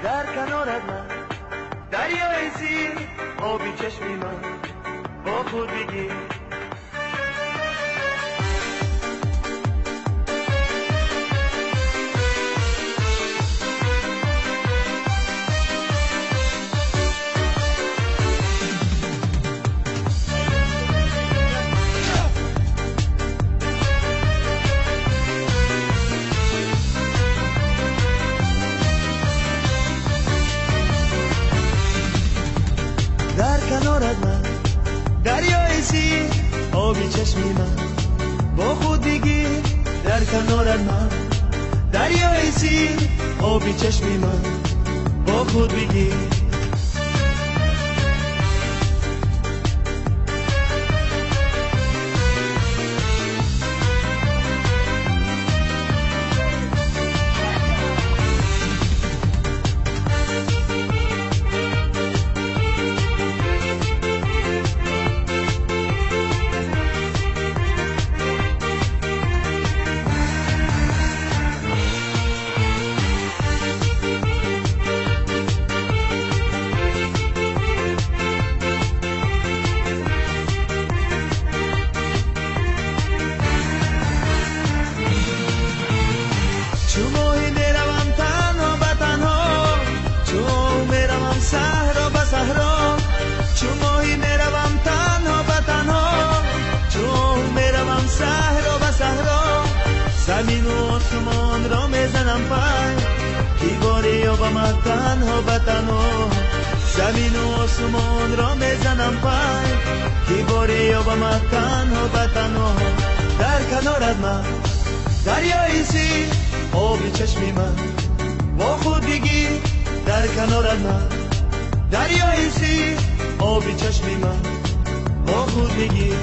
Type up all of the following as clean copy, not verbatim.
Дар канорат ман дарёи сир, оби чашми ман бо худ бигир. Дар канорат ман дарёи сир, оби чашми ман бо худ бигир. Дар канорат ман дарёи сир, оби чашми ман бо худ бигир. Чу моҳӣ меравам танҳо ба танҳо, чу меравам саҳро ба саҳро. Чу моҳӣ меравам танҳо ба танҳо, чу меравам саҳро ба саҳро. Замину осмонро мезанам пай, ки боре ёбам танҳо ба танҳо. Замину осмонро мезанам пай, ки боре ёбам танҳо ба танҳо. Дар канорат ман дарёи сир, оби чашми ман бо худ бигир. Дар канорат ман дарёи сир, оби чашми ман бо худ бигир.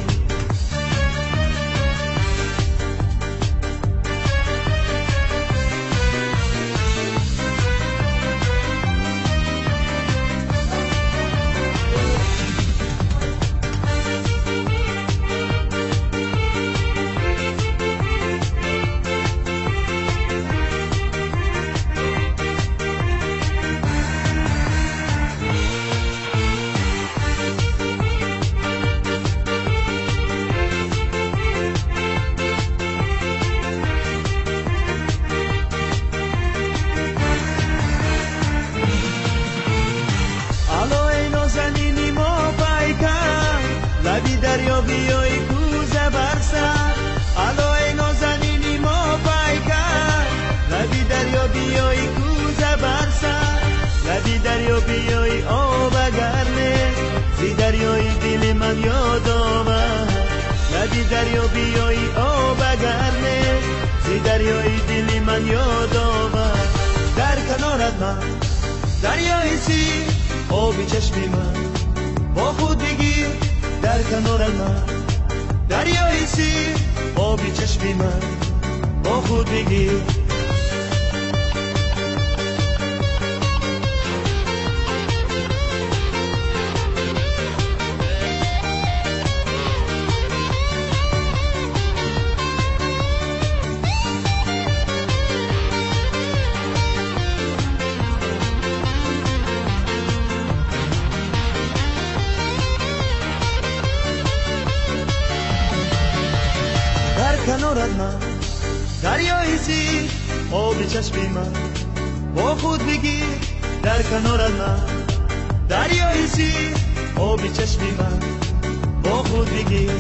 Лаби дарё биёй кӯза бар сар, аллои нозанини мо пайкар. Лаби дарё биёй кӯза бар сар, лаби дарё биёй об агар не, зи дарёи дили ман ёд овар. Лаби дарё биёй об агар не, зи дарёи дили ман ёд овар. Дар канорат ман дарёи сир, оби чашми ман бо худ бигир. Дар канорат ман дарёи сир, оби чашми ман бо худ бигир. Дар канорат ман дарёи сир, оби чашми ман бо худ бигир. Дар канорат ман дарёи сир, оби чашми ман бо худ бигир.